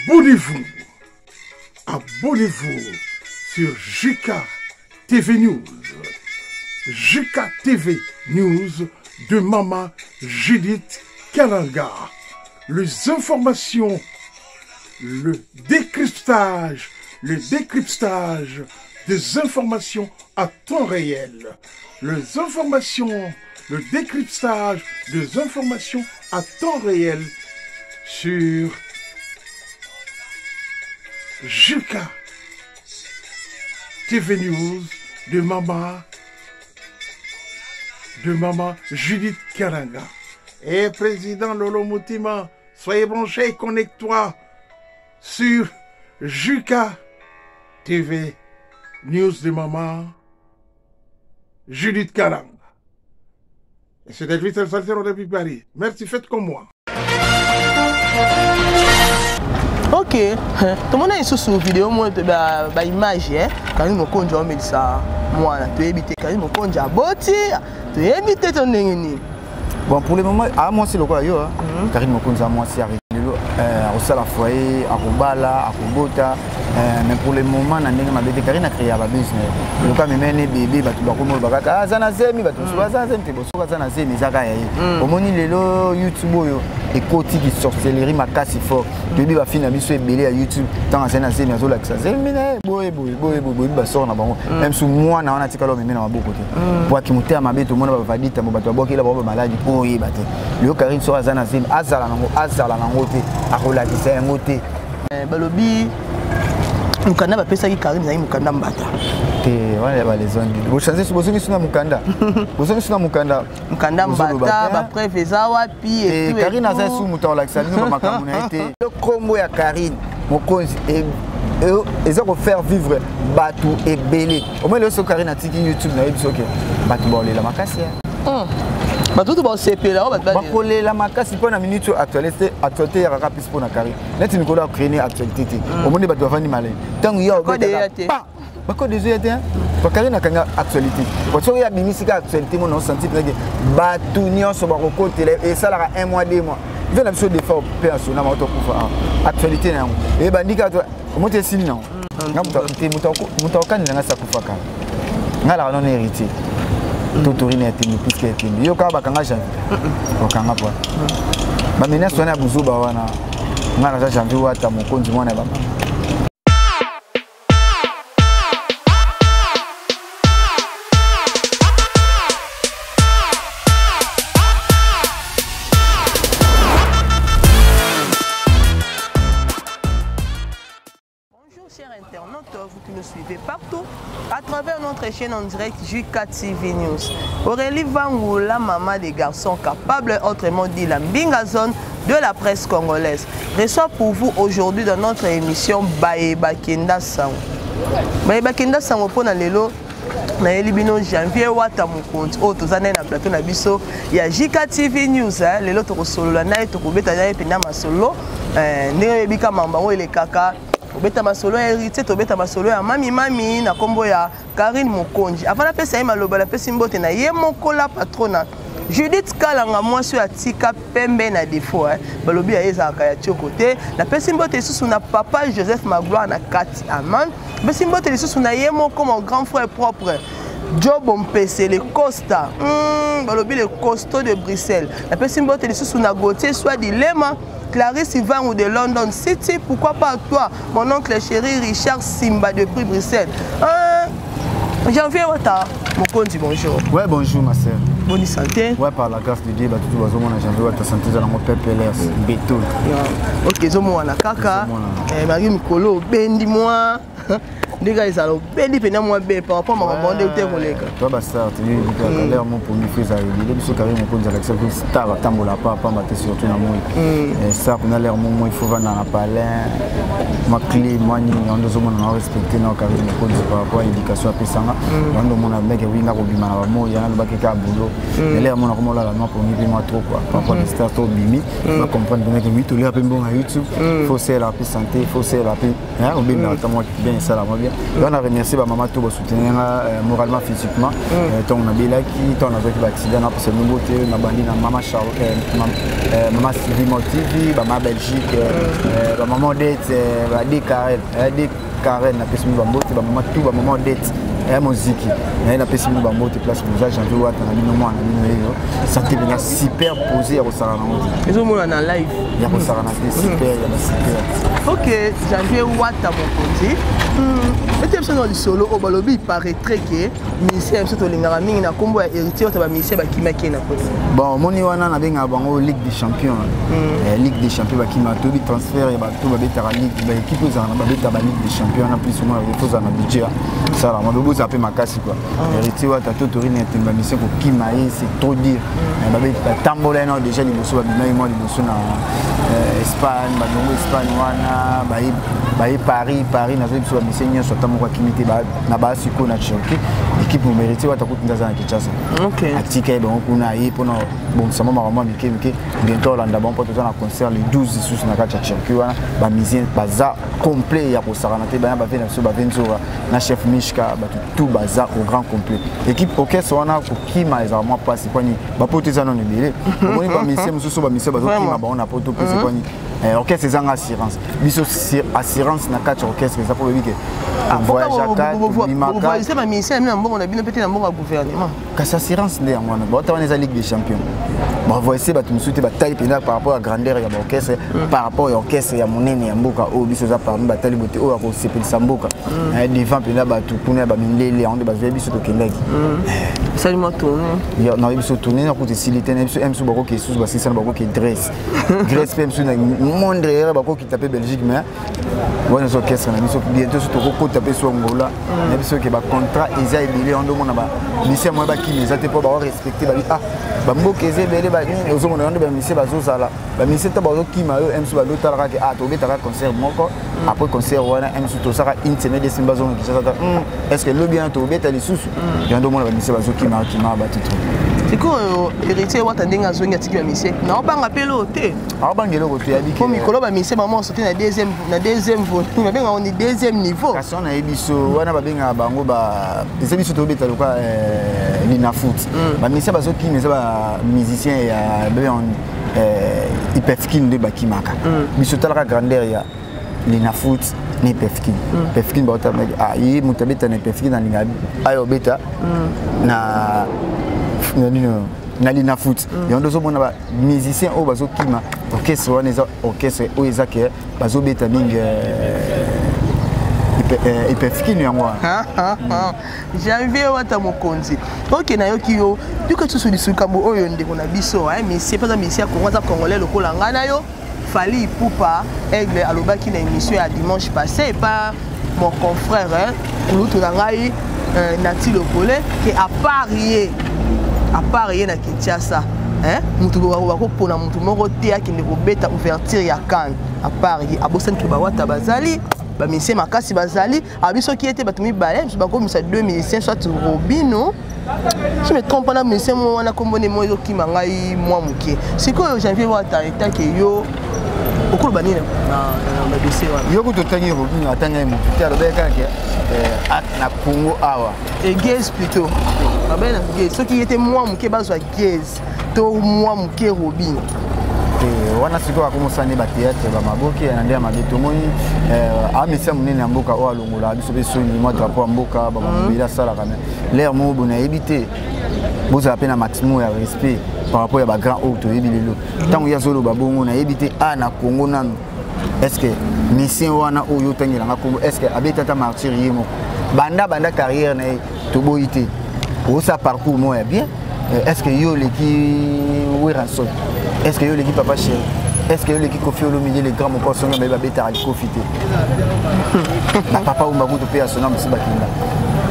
Abonnez-vous. Abonnez-vous sur JK TV News. JK TV News de Mama Judith Kalanga. Les informations, le décryptage, le décryptage des informations à temps réel. Les informations, le décryptage des informations à temps réel sur JK TV News de Mama de Maman Judith Karanga. Et président Lolo Moutima, soyez branchés, connecte-toi sur Juka TV News de Maman Judith Karanga. Et c'est David Salvatore depuis Paris. Merci, faites comme moi. Ok, tomona lisusu video moko baimage ba Karine Mokonzi aomelisa mwana, toyebi te Karine Mokonzi aboti, toyebi te to ndenge nini. Bon, pour le moment a mwasi lokola yo, Karine Mokonzi a mwasi lelo, akosala foyer, akobala, akobota, mais pour le moment na ndenge mabe te. Karine acréa babusiness loka memene bébé, bato bakomi oyo bakaka aza na zemi, bato mosusu baza na zemi te. Bosoki aza na zemi, ezaka ya ye. Omoni lelo YouTube oyo ekoti ki sorcellerie makasi fort. Toyebi bafilles na biso ebele ya YouTube, ntango azali na zemi, azolakisa zemi na ye boye boye boye boye. Boyebi basort na bango, même su mwana wana atikala omemi na maboko te po aki motema mabe. Tomona bavadita mo bato babwakela bango bamaladi oyo oyeba te. Lelo Karine soki aza na zemi, azala nango, azala nango te, akolakisa yango te. Balobi mokanda bapesaki Karine ezalaki mokanda mbata. Te, wana ya balezandi. Bochange, bozongi na mokanda, bozongi na mokanda. Mokanda mbata, bapreuve eza wapi? Karine aza esu moto akolakisa bino bamakambo na ye te. Kombo ya Karine Mokonzi eza kofaire vivre bato ebele. Omoi lelo soki Karine atiki YouTube, nayebi soki bato baolela makasi. Bato to basepela oyo bato bakolela makasi mpo na minute oyo actualité, actualité yakaka mpesi mpo na Karine. Neti mikolo acréer actualité te, omoni bato bavandi malai ntango ya obetaka bakode ezoya te. Bakarine akanga actualité, soki abimisika actualité, mona osanti mpenzake bato nyonso bakokotela. Esalaka un mois, 2 mois, ve na biso defa mpe asona mauta okufa. Actualité na yango ebandi kaka, omoti esili nango. Te, moto akokanela nga si akufaka, nga alaka nono héritier to torine ya tembe, puisque ya tembe yo kaka bakanga Janvier, bakanga po bamenace wana ya buzoba wana. Nga naza Janvier Wata Mokonzi, mwana ya bamama. Bonjour chers internautes, vous qui nous suivez partout à travers notre chaîne en direct JK TV News. Aurélie Vangou, la maman des garçons capables, autrement dit la Mbinga zone de la presse congolaise, reçoit pour vous aujourd'hui dans notre émission Baeba Kenda Sango. Baeba Kenda Sango pour lelo nayeli bino Janvier Wata Mokonzi oyo toza naye na plateau na biso ya JK TV News. Lelo tokosolola na ye, tokobeta na ye mpenza masolo ndenge oyebi ka mambo yango elekaka. Tobeta masolo ya héritier, tobeta masolo ya mami mami na nkombo ya Karine Mokonzi. Avant napesa ye maloba, napesi mbote na ye moko la patrona Judith Kalanga, mwasi oyo atika pembe na défaut, eh. Balobi ya ye ezalaka ya tioko te. Napesi mbote lisusu na papa Joseph Magloire na kati aman. Napesi mbote lisusu na ye moko mon grand frère propre Joe Bompese le Costa, balobi le costaud de Bruxelles. Napesi mbote lisusu na Gauthier Swadi Lema, Clarisse Ivangu de London City. Pourquoi pas toi, mon oncle chéri Richard Simba depuis Bruxelles. Janvier Wata Mokonzi, bonjour. Ouais, bonjour ma sœur. Bonne santé? Ouais, par la grâce de Dieu, bah, tout bazomona Janvier Wata, santé za nango PPLS, béton. Ok, ezomona kaka. Mari mikolo obendi mwa ndenge ezala, obendi mpena mwa be par rapport makambo nde te koleka. To bastar toyebi kaka lere mo pongi fo ezala ebele. Biso Karine Mokonzi alakisa biso star atambola pa pamba te, surtout na moi star mpena lere mo moi faut vanda na palin mwa clé mwa nini yango nde ozomona na respecte na Karine Mokonzi par rapport à éducation apesanga yango nde omona meke winga kobima na bamoi yana alobaki kaka boulot, mais lere mona komolala mwa pongi mpe mwa trop quoi par rapport à star to obimi bacomprendre mpena ke wi tolia mpe mbongo ya YouTube, faut sela mpe santé, faut sela mpe obendaka ta mwa bien, esala mwa bien. bien. Donc na remercier bamama to basoutenir nga moralement, physiquement, ntango nabelaki, ntango nazwaki baaccident. Napesa bino te, nabandi na mama mama Sylvie TV, bamama Belgique, bamama Odette, bade Karel, de Karen, napesi bino bambote. Bamama tout, bamama Odette ya moziki naye, napesi bino bambote place boza. Janvier Wata na bino, mwana bino eyo, santé mpenza super posé ya kosala nango te. Ezomona na live. Ya kosala na te, super ya basuper. Ok, Janvier Wata mokonzi, ete biso na lisolo oyo balobi, paraîtrait ke musicien biso tolingaka mingi na nkombo ya Héritier Wata, bamusicien bakimaki ye na poto. Bon, omoni wana nabengaka bango Ligue des champions. Ligue des champions bakima, toyebi transfert ya bato babetaka ligue, baéquipe ezalaka na babetaka baligue des champions wana. Plus omona tozala na budget salama, bozala mpe makasi quoi. Héritier Wata to torine etemba mission kokima ye, c'est trop dire. Batambola ye nao déjà liboso, babima ye mwa liboso na Espagne, balongo Espagne wana, baye Paris. Paris nazoyi biso bamusicien nyonso, ata moko akimi te. Na baa sikoyo na Turquie, équipe Héritier Wata kutu nde aza na Kinshasa, atika ye bango kuna, aye mpona bongisama makambo ya mike mike. Bientôt olanda bango mpo toza na concert le 12 lisusu na kati ya Turquie wana. Bamusicien baza complet ya kosakana te, baya bave na biso, bave Nzora na chef Mishka, bato tout baza au grand complet, équipe orchestre wana. Kokima ezala mwa mpasi kwani bapoto eza nano ebele. Omoni bamusicien mosusu, bamusicien bazokima bango na poto mpe kwani orchestre ezanga assurance. Biso assurance na kati ya orchestre eza mpo boyebi ke voyageaka, tobimaka. Bamusicien na mbongo na bino mpe te, na mbongo ya gouvernement. Kasi assurance nde yango wana. Baota wana eza Ligue des champions, bavoyese bato mosusu te. Batali mpenza par rapport ya grandeur ya baorchestre, par rapport ya orchestre ya monene ya mboka oyo biso eza parmi. Batali bote oyo akosepelisa mboka devant mpenza bato kuna ya bamindele, yango nde bazwa biso, tokendaki. Esali mwa tourne. Nayebi biso tourne na kuta esili te. Na biso msu bakoki lisusu basisana, bakoki Grèce, Grèce mpe mosusu na monde ere, bakokita mpe Belgique. Mais wana eza orchestre na biso. Bientôt so tokokota mpe so Angola na biso ke bacontrat eza ebele. Wana omona bamusicien moye bakimi eza te mpo baorespecte babi ah bamboka eza ebele. Ozomona wana nde bamusicien bazozala, bamusicien to bazokima yo msu bazotalaka ke ah tobetaka concert moko, après concert wana msu tosaka une semaine, 2 semaines, bazonga Kinshasa ta. Est ce que lobi wana tobeta lisusu? Yango nde omona bamusicien bazokima kima bato to. Sikoyo Héritier Wata, ndenge azongi, atiki bamusicien, naobanga mpe eloko te. Aobanga eloko te, yabi. Po mikolo bamusicien bamoko te na deuxième volume, babengaka ni deuxième niveau. Kasi wana nayebi biso wana babengaka bango eza biso tobeta lokwa Linafoot. Bamusicien bazokima eza bamusicien ya IPEFKIN nde bakimaka. Biso talaka grandeur ya Linafoot na IPEFKIN. IPEFKIN baota ye moto abeta na IPEFKIN, alinga ayo obeta na nini, na Linafoot. Yango nde ozomona bamusicien oyo bazokima orchestre wana, eza orchestre oyo eza ke bazobeta mingi IPEFKIN, yango wana. Janvier Wata mokonzi, oke nayoki yo yoka lisusu likambo oyo ndeko na biso monsieur, mpe aza monsieur ya Kongo, aza Congolais lokola ngai na yo, Fally Ipupa Aigle, alobaki na émission ya dimanche passé epa mon confrère kulutu na ngai Nati Lokole ke à part ye na Kinshasa, mutu bakopona mutu moko te akende kobeta ouverture ya CAN à part ye. Abosani ke bawata bazali, bamusicien makasi bazali. Abi soki ye te, bato mibale mosusu bakomisa, deux musiciens, soit Robino, je me trompe, na musicien mo wana kombo nde mo ezokima ngai mwa moke. Sikoyo Janvier Wata, etake yo okoloba nini na dossier wana? Yo kutu otangi Robino, atangi ye motu te, alobaki kaka ke na Congo awa. Egase plutôt, babai na Gaz. Soki ye te, mwa moke bazwa Gaz to mwa moke Robino. Wana sikoyo akomosala nde bathéâtre, bamaboke na nde ya mabe. Tomoni amisia monene ya mboka oyo alongolaka biso mpe soni, mwa drapeau ya mboka bamamobili asalaka. Mais l'air moko boye nayebi te, bozala mpe na maximum ya respect par rapport ya bagrand oyo toyebi lelo. Ntango ye azoloba bongo, nayebi te a na Congo nanu, est ce que musicien wana oyo otangelanga kombo, est ce que abeti ata Martyr ye moko banda carrière na ye? Toboyi te, osala parcours moko ya bien. Est ce que yo oleki Werrason? Est ce que yo oleki Papa Chéri? Est ce que yo oleki Koffi Olomide, le grand moko asonga baye babetaka likofi te? Bapapa oyo bakutu mpe ya sona mosusu bakenda,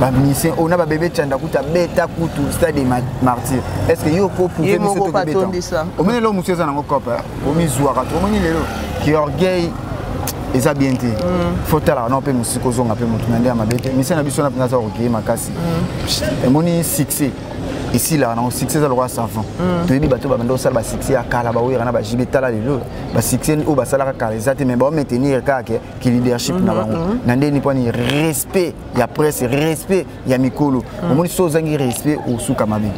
bamusicien oyo na babebe Tianda kutu abeta kutu Stade Martyr. Est ce que yo koprouve biso tokobeta? Omoni lelo mosusu eza nango cope, omizwaka. Omoni lelo ki orgueil eza bien te. Faut talaka nao mpe mosusu kozonga mpe motu na nde ya mabe te. Musicien na biso na mpenza aza orgueil makasi. Emoni succès. Esilaka nango, succès eza lokola savon. Toyebi bato babanda kosala basuccès ya kala, bawera na bajibe. Tala lelo, basuccès oyo basalaka kala eza te, mais baomaintenir kaka ke leadership na bango na ndeni, mponi respect ya presse, respect ya mikolo. Omoni, so ozangi respect, osuka mabe.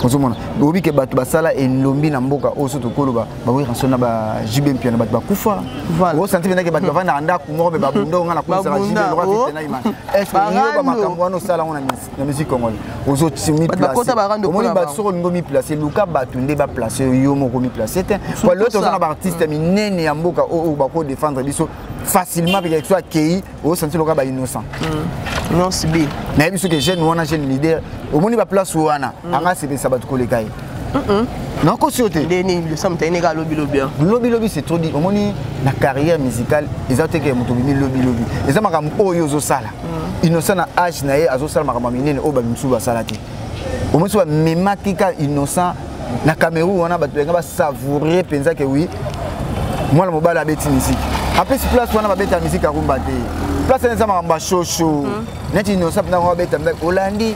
Ozomona, oyebi ke bato basala elombi na mboka oyo, so tokoloba bawera so na bajibe mpia na bato bakufa. Osanti mpenzake bato bavandaka ndako moko, me babunda. Onga na komisaka jibe lokola fitena imana. Est ce que yoba makambo wana osala yango na musique congolais? Ozomiplace. Omoni, bato soki olingi omiplace, luka bato nde baplace yo moko, miplace te. Po lelo toza na baartiste minene ya mboka oyo bakodefendre biso facilement, peke so akei, osanti lokola bainnocent. Non, sibi. Nayebi soki jeune wana, jeune leader, omoni baplace wana, anga asepelisa bato koleka ye. Nakosi yo te. Lobilobi. Lobilobi, c'est trop dit. Omoni, na carrière musicale eza te ke moto obimi lobilobi. Eza makambo oyo ozosala. Innocent na age na ye azosala makambo ya minene oyo bamisusu basala te. Omoni, so bamemaki ka Innocent na Cameroun wana, bato benga basavoure mpenza ke oui, mwana mobali abeti musique, apesi place wana babeta musique arumba te. Place wana eza makambo ya shosho neti Innocent mpenza ngo abeta mpenza. Olandi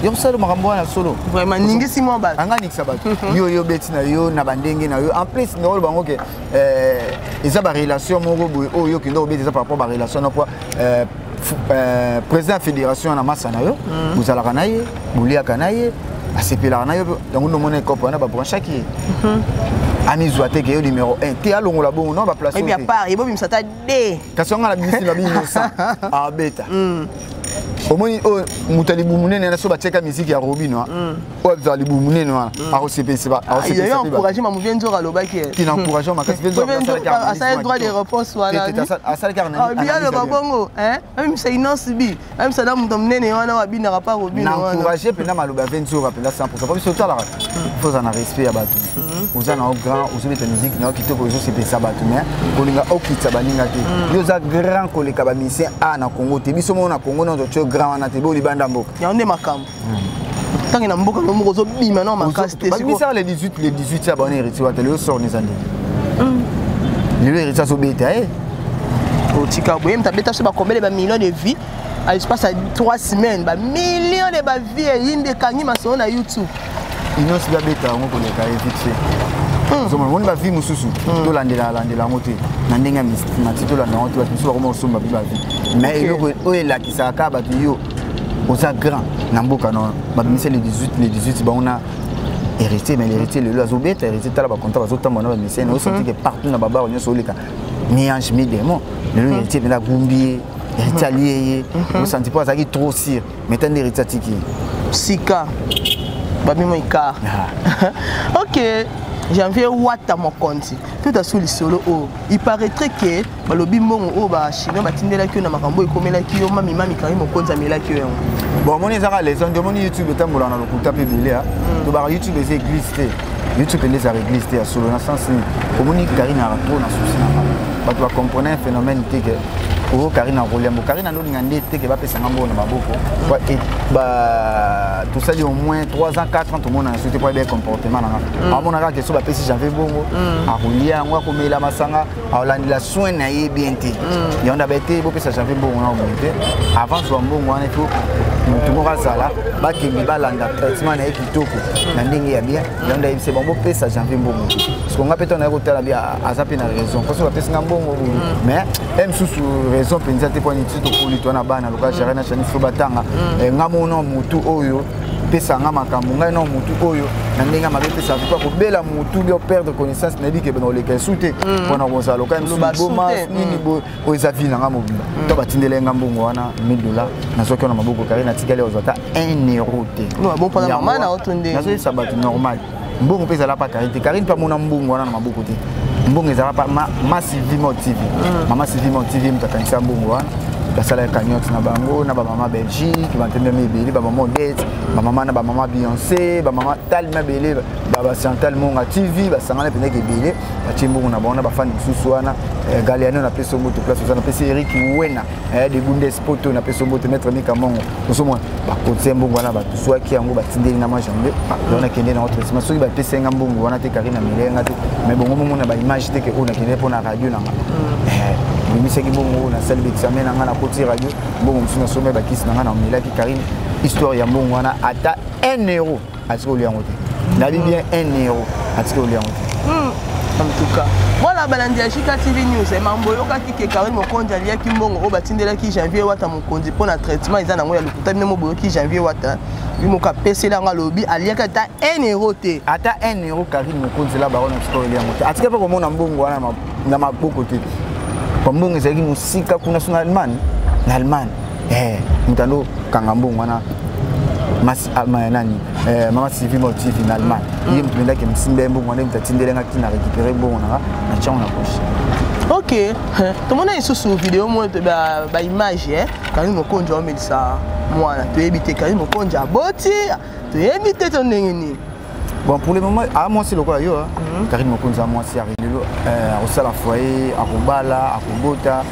yo kosala makambo wana solo. Vraiment, ningisi mwa bato. Anga ningisa bato. Yo beti na yo na bandenge na yo. En plus, naoloba bango ke eza barelation moko boye oyo okende kobeta, eza par rapport barelation na po président ya fédération na masa na yo, bozalaka na ye, boliaka na ye, asepelaka na yo. Yango nde omona ekope wana babranchaki ye, amizwa te ke yo numéro 1 te, alongola bongo no baplace. Ebobimisa ata de. Kasi yango na bimisi na Innocent abeta. Omoni, oyo moto ya libumu monene na so batiaka misiki ya Robino, oyo azala libumu monene wana, akosepelisa. Encouragé mamu Nzoka alobaki. Tina encouragé makasi. Asali droit de réponse wana. Asalaki. Aloba bongo, amimisa Innoss'B, amimisa na moto monene wana oyo abinaka pa Robino. Na encouragé mpenza maloba ya Nzoka mpenza 100, po biso otalaka, faut ozala na respect ya bato. Oza na yo grand, ozobeta musique na yo kitoko, ezosepelisa bato, mais kolinga okitisa baninga te. Yo oza grand koleka bamusicien a na Congo te. Biso moko na Congo nyonso tio grand wana te, bo libanda mboka. Yango nde makambo, ntange na mboka no moko ozobima na makasi te. Babimisaka le 18, le 18 ya bana Héritier wata. Lelo sor eza ndenge lelo Héritier azobeta e. Otika boye, moto abeta so bakombele bamillion de vues à l'espace ya 3 semaines, bamillion de bavues eyindi, ekangi masolo na YouTube. Innoss'B abeta yango koleka ye vite fait. Ozomona, moni bavues mosusu tolandela landela yango te na ndenge ya mati, tolanda yango te. Bato mosusu bakoma kosomba mpe bavues, mais eloko oyo elakisaka kaka bato yo oza grand na mboka na babimisa le 18, le 18 bango na Héritier. Mais l'Héritier lelo azobeta, Héritier tala bacontrat, bazotambola na bamusicien, osenti ke partout na babaro nyonso oleka, mi-ange mi-démon. Lelo Héritier mpenza agumbi ye, Héritier alie ye, osanti mpo azalaki trop sûr, mais tande Héritier atiki ye. Sika babimo ikar. Ok, Janvier Wata Mokonzi, tout asu lisolo oyo, il paraîtrait ke balobi mbongo oyo bachinois batindelaki yo na makambo oyo ekomelaki yo, mami mami Karine Mokonzi amelaki yo yango. Bon, omoni, ezaka leçon nde. Omoni, YouTube etambolaka na lokuta mpe ebele. Tobaka YouTube eza église te. YouTube nde ezaka église te ya solo na sens nini? Omoni, Karine aka trop na souci na nga. Bato bacomprene phénomène te ke oyo Karine akolia mbo. Karine andolinga nde te ke bapesanga mbongo na maboko. Tosali au moins 3 ans, 4 ans, tomona na so te po ayeba comportement na nga. Amona kaka ke so bapesi Janvier bongo, akolia yango, akomela masanga, akolandela soin na ye bien te. Yango nda baye te bopesa Janvier mbongo na boye te. Avant zwa mbongo wana, ifo motu moko azala, bakende balanda traitement na ye kitoko na ndenge ya bien. Yango nda yebise bango bopesa Janvier mbongo, parce que nga mpe ntango naye kotala bi, aza mpe na raison mposo bapesi nga mbongo, mais e mosusu raison mpenza te. Mpo nini? Ti tokoli, to na bana loka gere na chanis, fo batanga. Nga mona motu oyo pesa nga makambo, ngai na motu oyo na ndenge mabe pesa mpo kobela motu bio perdre connaissance, nayebi ke bena oleka esu te mpona kozala loka boma nini boye. Oyo eza vie na nga mobimba. To batindela nga mbongo wana 1000 dollar, nazwaki wana maboko kare, natikali ozwa ata 1 euro te. Nazoyebisa bato normal, mbongo mpe ezala pa Karine te. Karine mpe amona mbongo wana na maboko te. Mbongo ezala pa ma Sylvie Mo TV, mama Sylvie Mo TV, moto akangisa mbongo wana. Basalaka cagnotte na bango na bamama Belgique, bantembemi ebele, bamama Odette, bamama na bamama Beyoncé, bamama talima ebele, bachantal Monga TV, basangana mpendeke ebele, batie mbongo na bango na bafani mosusu wana. Galiano, napesi yo mbote place oza. Napesi Eric Wena de Bundes Poto, napesi yo mbote. Maître Mika Mongo, ozomona, bakotia mbongo wana, batozwaki yango, batindeli na mwa Janvier. Donc nakende nango traitement. Soki bapesi nga mbongo wana te, Karine amele nga te. Mais bongo momona baimage te ke oyo nakende mpo na radio na nga, bimisaki mbongo oyo nasali baexamen na nga, nakoti radio, mbongo mosusu nasombi bakisi na nga, namelaki. Karine, histoire ya mbongo wana, ata 1 euro. Atiki kolia yango te. Nabi bien 1 euro, atiki kolia yango te. En tout cas, voilà, balandi ya Jika TV News, mambo oyokaki ke Karine Mokonzi aliaki mbongo oyo batindelaki Janvier Wata Mokonzi mpo na traitement, eza nango ya lokuta. Bino mo boyoki Janvier Wata bi moko apeseli yango, alobi aliaki ata 1 euro te. Ata 1 euro, Karine Mokonzi la baronne atiki kolia yango te. Atiki mpe komona mbongo wana na maboko te. Po mbongo ezalaki mosika kuna so na Allemagne, na Allemagne. Moto ando kanga mbongo wana, nani, mama Sylvie Mo TV na Allemagne. Ye moto mendaki mosimba ye mbongo wana, moto atindelenga ntina récupérer mbongo nanga na tiango na poche. Ok, tomona lisusu video moko, baimage, Karine Mokonzi aomelisa mwana. Toyebi te Karine Mokonzi aboti, toyebi te to ndenge nini. Bon, pour le moment a mwasi lokola yo. Karine Mokonzi a mwasi ya lelo, akosala foyer, akobala, akobota,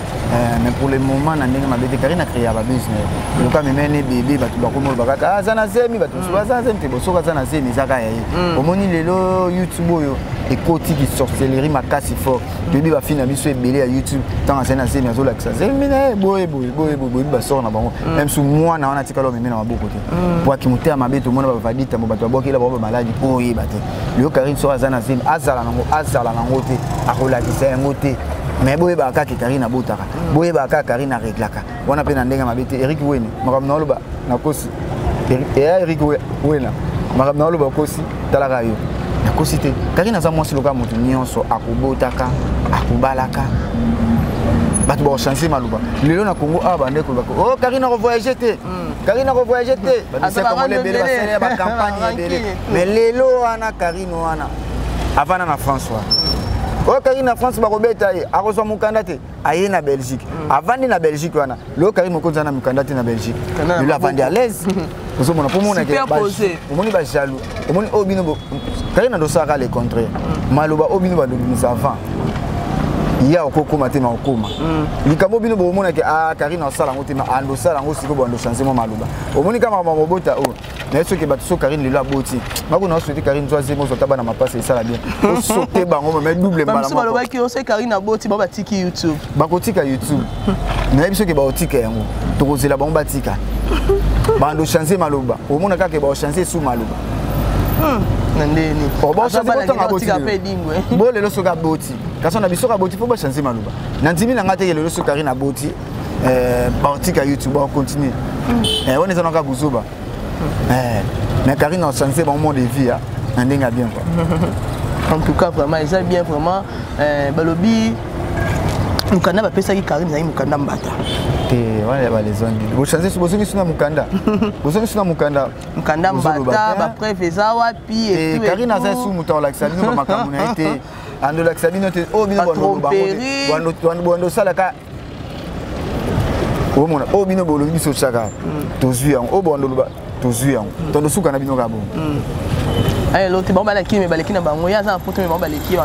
mais pour le moment na ndenge mabe te. Karine acréa babuse na ye loka memene bébé. Bato bakomi oloba kaka aza na zemi, bato mosusu baza na zemi te. Bosoki aza na zemi, eza kaka ya ye. Omoni lelo YouTube oyo ekoti kisorcellerie makasi fort. Toyebi bafilles na biso ebele ya YouTube, ntango azali na zemi, azolakisa zemi na ye boye boye boye boye. Boyebi basort na bango. Même su mwana wana atikala omeme na maboko te po aki motema mabe. Tomona bavadita mo bato babwakela bango bamaladi mpo oyeba te. Lelo Karine soki aza na zemi, azala nango, azala nango te, akolakisa yango te. Mais boyebaka kaka Karine abotaka, boyebaka kaka Karine areglaka wana mpe na ndenge mabe te. Erik Wene, makambo na oloba nakosi? Eya Erik Wena, makambo na oloba okosi? Talaka yo, nakosi te. Karine aza mwasi lokola moto nyonso, akobotaka, akobalaka. Bato bakochange maloba. Lelo na Congo awa bande kolobaka: "O Karine akovoyage te, Karine akovoyage te." Bamisa ebele, basala ya bacampagne ebele. Mais lelo wana Karine wana avanda na France wana, oyo Karine na France bakobeta ye, akozwa mokanda te. Aye na Belgique, avandi na Belgique wana. Lelo Karine Mokonzi aza na mokanda te na Belgique. Lelo avandi à l'aise, ozomona mpo mona omoni bajaloux, omoni oyo bino. Karine adosalaka le contraire. Maloba oyo bino balobimisa avant ya okokóma te, ma okóma likambo bino bomonake. A Karine asala yango te, ma andosala yango. Sikoyo bando change mwa maloba. Omoni kaka makambo mobota oyo naye. Soki bato so Karine lelo aboti, makona osouhaite Karine zwa zemi, ozwa ta bana mapasa, esala bien, osote bango mais double mbala. Balobaki ose Karine aboti, bao batiki YouTube. Bakotika YouTube, nayebi soki bakotika yango, tokozela bango batika. Bando change maloba, omona kaka baochange esu maloba. Na ndeni? Bo lelo soki aboti, kasi na biso aboti, fo bachange maloba. Na ndimi na ngai teke lelo soki Karine aboti, baotika YouTube, baocontinue wana, eza naka buzoba. Mais Karine achange bango mode de vie na ndenge ya bien quoi. En tout cas, vraiment eza bien, vraiment. Balobi mokanda bapesaki Karine ezalaki mokanda mbata. Te, wana ya balezongi. Bochange, bozongi suna mokanda, bozongi suna mokanda. Mokanda mbata, bapreuve eza wapi? Karine aza esu moto akolakisa bino bamakambo na ye te, andolakisa bino te. Oyo bino bando osalaka, omona oyo bino bolobi, biso tiaka tozwi yango. Oyo bando oloba, tozwi yango, tondo suka na bino kaka bongo. Elo te, bango balaki me baleki na bango. Ye aza na poto, me bango baleki.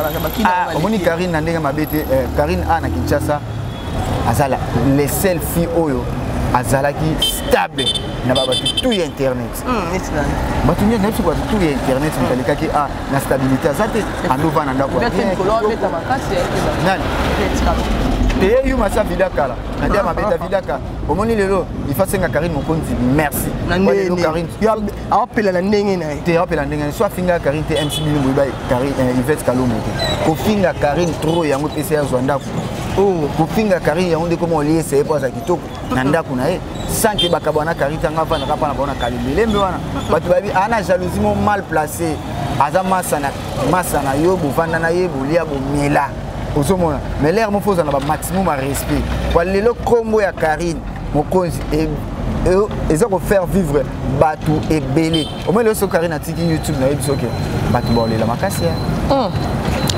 Omoni Karine na ndenge mabe te. Karine a na Kinshasa aza le seul fille oyo azalaki stable na babato tout ya internet. Bato nyonso nayebi soki bato tout ya internet, moto alekaki a na stabilité aza te. Andova na ndako nani te, ye yuma sa vida kala na nde ya mabeta vida kala. Omoni lelo ifa senga Karine Mokonzi merci. Aopela na ndenge na ye. Te, aopela ndenge na ye. So afinga Karine te, MC bino boyeba Ivete Kalombo te. Kofinga Karine trop, yango epesa ye azwa ndako. Kofinga Karine, yango nde koma oliesa ye mpo aza kitoko na ndako na ye, sans ke bakabwana na Karine. Ntango avandaka mpa na bango na kalembelembe wana, bato bayebi aa na jalousie mo mal placé. Aza masa na masa na yo, bovanda na ye, bolia, bomela, ozomona. Mais l'air moko ozala na bamaximum ya respect po lelo nkombo ya Karine Mokonzi eza kofaire vivre bato ebele. Omoi lelo soki Karine atiki YouTube, nayebi soki bato baolela makasi.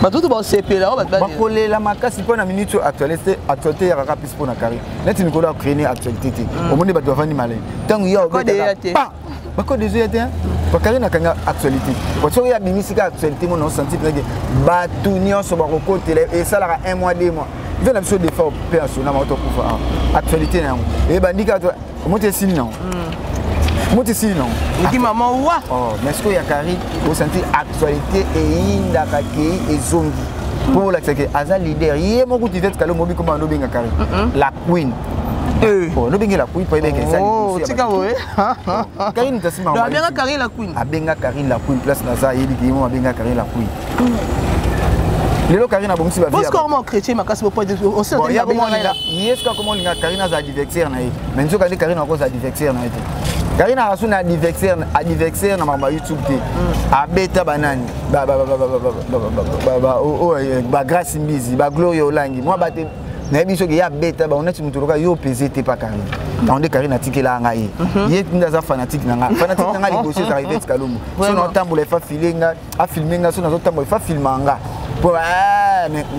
Bato to basepela oyo? Bato bakolela makasi mpo na minute oyo actualité, actualité yakaka mpisi mpo na Karine. Neti mikolo acréer actualité te, omoni bato bavandi malai. Ntango ya obetaka bakode ezoya te, bakarine akanga actualité. Soki abimisi ka actualité mona osanti mpenzake bato nyonso bakokotela. Esalaka un mois, 2 mois ve na biso defa mpe asona mauta kufa actualité na yango ebandi kaka omoti esili nango, moti esili nango. Eki mama wa. Mais sikoyo ya Karine, osanti actualité eyindaka, kei ezongi mpo olakisa ke aza leader ye moko. Tivete Kalo mobi koma ando obenga Karine la queen. Nobenge la Queen po ayebeke eza tika boye. Karine tasimba abenga Karine la Queen. Abenga Karine la Queen, place naza ayebi ke ye mo abenga Karine la Queen. Lelo Karine abongisi chrétien makasi. Ye soki akoma olinga Karine aza adversaire na ye, mais nzoka nde Karine akozala adversaire na ye te. Karine akasu na adversaire na makambo ya YouTube te. Abeta banani, bagrâce Mbizi, bagloria Olangi, mwa bate nayebi soki ye abeta bango neti moto loka yo opese te pa Karine. Yango nde Karine atikela ngai ye. Ye nde aza fanatique na ngai. Fanatique na ngai liboso ezala Ivete Kalombo. So naotambola, efa file nga, afilme nga. So nazotambola, efa filma nga po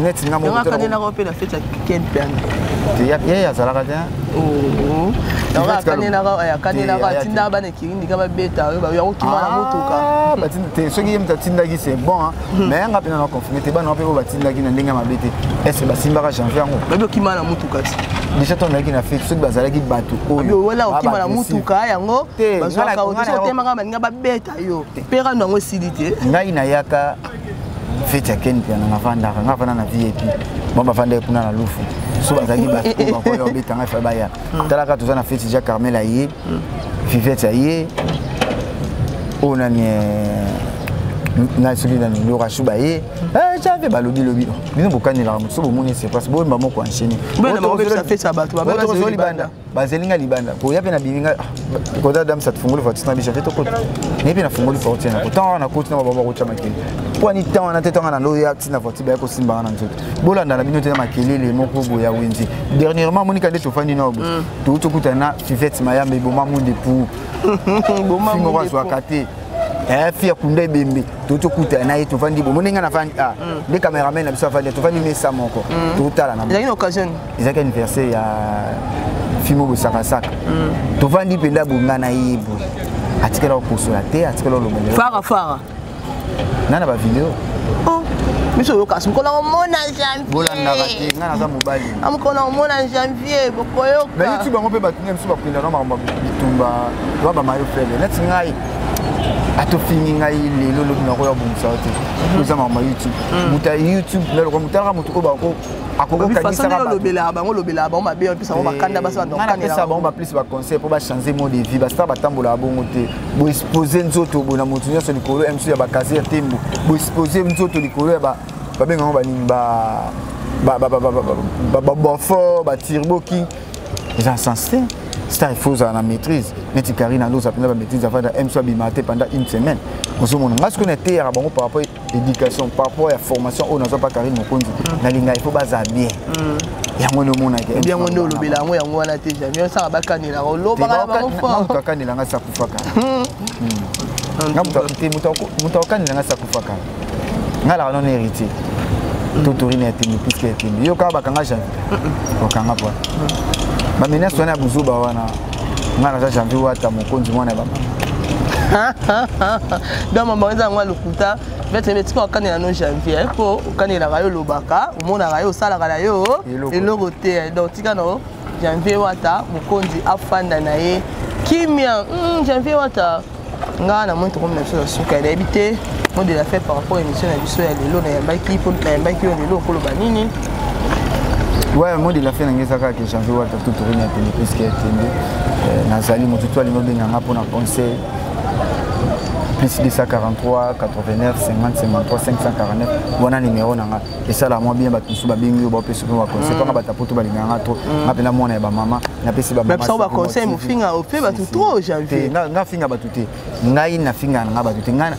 neti nga. Moko mpe na fete ya Ken Piana. Ye azalaka te. Akanelaka, atindaka bana ekirindika babeta yango kima na motuka. Te, soki ye moto atindaki, c'est bon, mais yanga mpena na confirme te. Bana mpe oyo batindaki na ndenge ya mabe te, est-ce basimbaka Janvier yango? Babi okima na motuka ti. Déjà ntango nazalaki na fete, soki bazalaki bato oyo wala okima na motuka yango, bazwaka otemaka, baninga babeta yo mpe rando yango esili te. Ngai nayaka fete ya Ken Piana, navandaka, nga vanda na VIP. Bon, bavandaki kuna na lufu. So bazalaki bato oyo bakoya obeta ngai, fa baya talaka toza na fete ja Carmel aye, Fivete aye, oyo nani na soki nani, Lorashu baye jave balobi lobi. Bino bokanelaka moto so bomoni surprise, boyemba moko enchaîné libanda, bazelinga libanda koya mpe nabimi nga koda damsa. Tofungoli voiture na biso mpe tokota naye mpe nafungoli portier na kota wana, nakoti na bababa kotya makelele pwani ntan wana te. Ntango na loya ntina voiture, baya kosimbanga na nzoto, bolanda na bino te na makelele moko boye ya wenze. Dernièrement monika nde tofandi na boye, touti tokutana na Fivete Mayambe, eboma munde pour moko azwaka te fi ya kunda ebembe. Touti tokutana na ye, tovandi bomo ndenge navandi nde cameraman na biso avandi, tovandi mesa moko, totala na ezalaki anniversaire ya film boye Sakasaka. Tovandi mpenza bonga na ye boye, atikala kokosola te, atikala oloba. Fara fara. Nga na bavideo. Biso oyoka mokolo omona Janvier. Bolandaka te, nga naza mobali. Mokolo omona Janvier, bokoyoka. Mais YouTube yango mpe bato nde mosusu bakokenda na makambo bitumba wa bamayo faible neti ngai. Atofingi ngai lelo, lobi nakoya kobongisa yo te. Eza makambo ya YouTube. Moto ya YouTube naloko moto alaka moto oyo bako akokokanisaka. Olobelaka bango, olobelaka bango mabe, opesa bango bakanda, basi. Napesa bango baplus baconseil mpo bachange mode de vie. Bastar batambolaka bongo te. Boexpose nzoto boye na moto nyonso likolo msu ya bakaser tembo, boexpose nzoto likolo ya babengango banini, babonfort, baturbo king, eza sens te. Star, il faut ozala na maîtrise neti Karine aloza mpenza bamaîtrise. Avanda mso abima te pendant une semaine. Ozomona nga sikoyo nateyaka bango par rapport éducation, par rapport ya formation oyo nazwa pa Karine Mokonzi. Nalinga il faut bazala bien, yango nde omonaki. Yango nde olobela yango, yango wana te. Jamais osaka bakanelaka, olobaka na bango fort. Moto akanelanga si akufaka te. Moto akanelanga si akufaka. Nga alaka non héritier to torine ya tembe puisque ya tembe yo kaka bakanga Janvier, bakanga po bamenace wana ya buzuba wana. Nga naza Janvier Wata, mokonzi, mwana ya bamama. Donc mama eza yango ya lokuta. Maître, tika okanela no Janvier mpo okanelaka yo, olobaka, omonaka yo, osalaka na yo eloko te. Donc tika no Janvier Wata mokonzi afanda na ye kimia. Janvier Wata, nga namoni tokomi na biso na suka. Nayebi te, mot de la fin par rapport émission na biso ya lelo. Nayambaki mpo nayambaki yo lelo, okoloba nini? Ouais, mot de la fin na ngai eza kaka ke Janvier Wata tuturini ya tembe puisque ya tembe. Nazali motu to alingi obenganga mpona conseil, plus 243 89 50 53 549, wana numéro na nga. Esala mwa bien, bato mosusu babengi oyo baopesa mpe baconseil mpanga bato apoto balingaka nga trop. Nga mpena mwana ya bamama, napesi baconseil. Mofinga ope bato trop, Janvier. Nga finga bato te, ngai nafinga na nga bato te. Ngai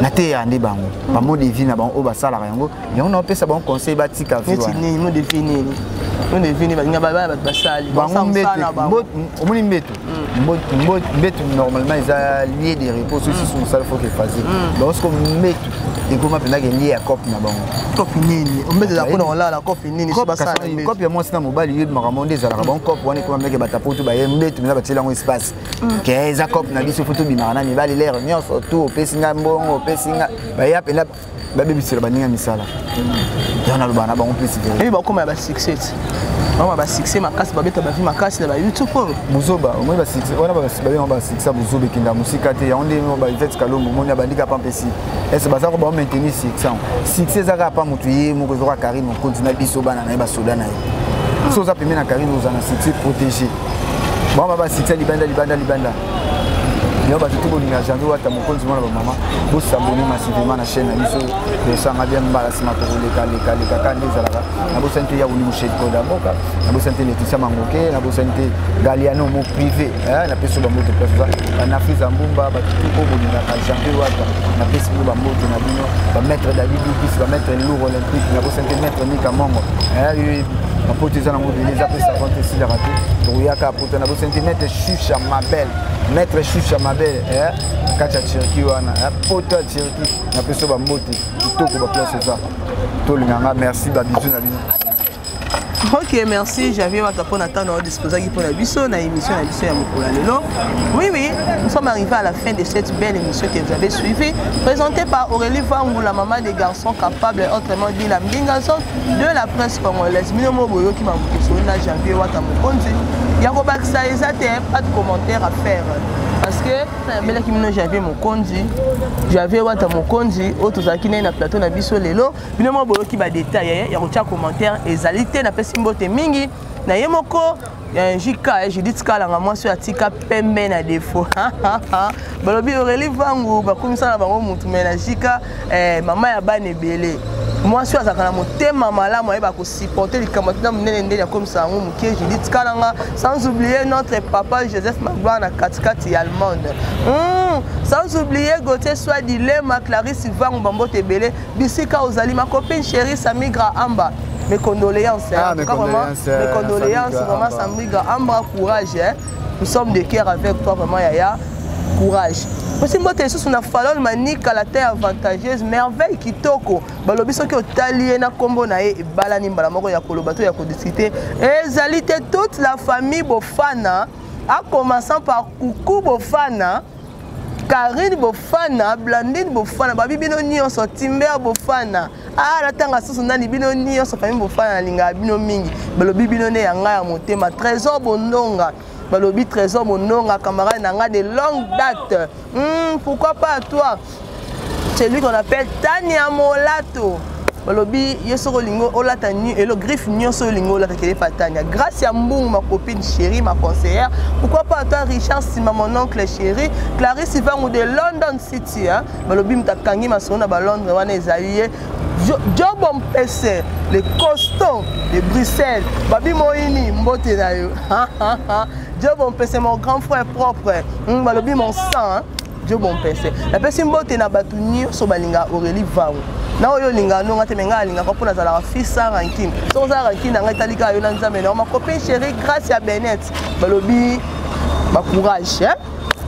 nateya nde bango bamode de vie na bango oyo basalaka yango, yango naopesa bango conseil batika vie. Nini mode de vie? Nini mode de vie? Nini balinga bana bato basali? Bango mbeto, omoni mbeto, mbeto normalement eza lieu de repos. Soki susu mosala, faut efase bango. Siko mbeto ekoma mpenzaka lieu ya cope na bango. Cope nini? Mbeto eza mpona kolala, cope nini? Cope ya mwasi na mobali, yebi makambo nde ezalaka bango. Cope wana ekoma ndeke bato poto baye mbeto mpenza batieli yango espace ke eza cope na biso. Faut tobimaka na mibali lere nyonso tu. Opesi nga mbongo, opesi nga, baya mpenza babebisela baninga misala. Yango nalobaka na bango plus. Ebi bakoma ya basuccès, bakoma basuccès makasi, babeta bavi makasi na bayoutube oyo. Buzoba, omoni basuccès wana babenga basuccès buzoba, ekenda mosika te. Yango nde baivete Kalombo, omoni abandika pa mpesi ese baza ko baomaintenir succès yango. Succès eza kaka pa motu ye moko, ezoka Karine Mokonzi na biso bana na ye, basoda na ye. So oza pembeni na Karine, oza na succès protégé. Bango ba succès libanda libanda libanda. Yo bato te bolinga Janvier Wata mokonzi mwana bamama, bosabone massivement na chaîne na biso, esanga bien mbala nsima tokolekaleka kaka nde ezalaka. Nabosani te Yauli Moshedkoda mboka, nabosani te Leticia Mangoke, nabosani te Galiano mo privé, napesi yo bambote place oza, banafriza mbumba, bato tu oyo bolingaka Janvier Wata, napesi bino bambote na bino, bamaître David Lupis, bamaître Lour Olympique, nabosani te maître Mika Mongo, bapoto eza nango ebele, eza mpe savant te, esilaka te, tokoyaka poto. Nabosani te maître Shusha Mabel, maître Shusha Mabel kati ya Turquie wana, poto ya Turquie, napesi yo bambote kitoko baplace oza, tolinganga. Merci, babizu na bino. Ok, merci Javier Wata pour ntango disposaki pour la biso na émission na biso ya mokolo ya lelo. Oui, nous sommes arrivés à la fin de cette belle émission que vous avez suivie, présentée par Aurélie Vangou, la maman des garçons capables, autrement dit la Mbinga de la presse congolaise. Bino mo boyoki mabukeso na Janvier Wata mokonzi ya kobakisa eza te, pas de commentaire à faire parce que nayambelaki bino Janvier mokonzi, Janvier Wata mokonzi oyo tozalaki naye na plateau na biso lelo. Bino mo boyoki badetail, ya kotia commentaire ezali te. Napesi mbote mingi na ye moko JK Judith Kalanga, mwasi oyo atika pembe na défaut. Balobi Aurélie Vangu bakomisa na bango mutu me na JK, mama ya bana ebele, mwasi oyo azalaka na motema malamu, ayeba kosupporter likambo tina monene ndenge akomisa yango moke. Judith Kalanga, sans oublier notre papa Joseph Magloire na katikati ya Allemande, sans oublier Gauthier Swadi Lema, Clarisse Vangu, bambote ebele bisika ozali. Ma copine chérie Samigra Amba, mes condoléances. Ah, mes condoléances, vraiment, mes condoléances vraiment, Samigra Ambra, courage, hein. Nous sommes de cœur avec toi vraiment, yaya, courage. Osi mbote lisusu na Falol Manika, la terre avantageuse, merveille kitoko. Balobi soki otali ye na nkombo na ye ebalani mbala moko, ya koloba to ya kodiscute ezali te. Toute la famille Bofana, à commençant par Kuku Bofana, Karine Bofana, Blandine Bofana, babi bino nyonso, Timber Bofana, ah, natanga susu nani, bino nyonso famille Bofana, nalingaka bino mingi. Balobi bino nde ya ngai ya motema. Trésor Bondonga, balobi Trésor Bondonga, camarade na ngai de longue date. Pourquoi pas à toi, celui qu'on appelle Tania Molato. Balobi ye soki olingi olata elo griffe nyonso olingi olata, kele pa Tania. Grâce ya Mbungu, ma copine chérie, ma conseillère. Pourquoi pas à toi, Richard Sima, mon oncle chéri, Clarisse Ivangu de London City, hein? Balobi moto akangi masolo na balondres wana ezali ye Jobo Mpese, le costaud de Bruxelles. Babi Moini, mbote na yo Jobo Mpese, mon grand frère propre. Balobi mon sang, hein? Jobo Mpese, napesi mbote na bato nyonso balingaka Aurélie Vangu na oyo olingaka nonga te, me ngai alingaka mpo nazalaka fils sans rancune. Soki oza rancune na ngai, etali kaka yo na Nzambe na yo. Ma copine chérie Grâce ya Benet, balobi bacourage, hein?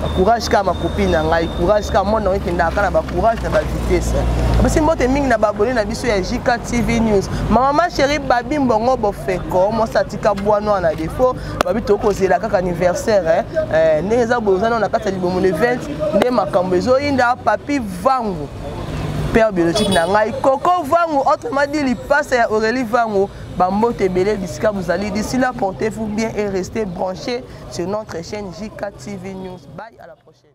Bacourage kaka, macopine na ngai, courage kaka. Monde nango ekendaka kaka na bacourage na bavitesse. Apesi mbote mingi na baabone na biso ya JK TV News. Mamama chéri Babi Mbongo Bofeko, mwasi atika bwana na défaut. Babi tokozela kaka anniversaire ndenge eza boye, oza nano na kati ya libomo le 20 nde makambo ezoyinda. Papi Vangu, père biologique na ngai, Koko Vangu, autrement dit lipasa ya Aurélie Vangu, bambote ebele bisika bozali. D'ici là, portez-vous bien et restez branchés sur notre chaîne JK TV News. Bye, à la prochaine.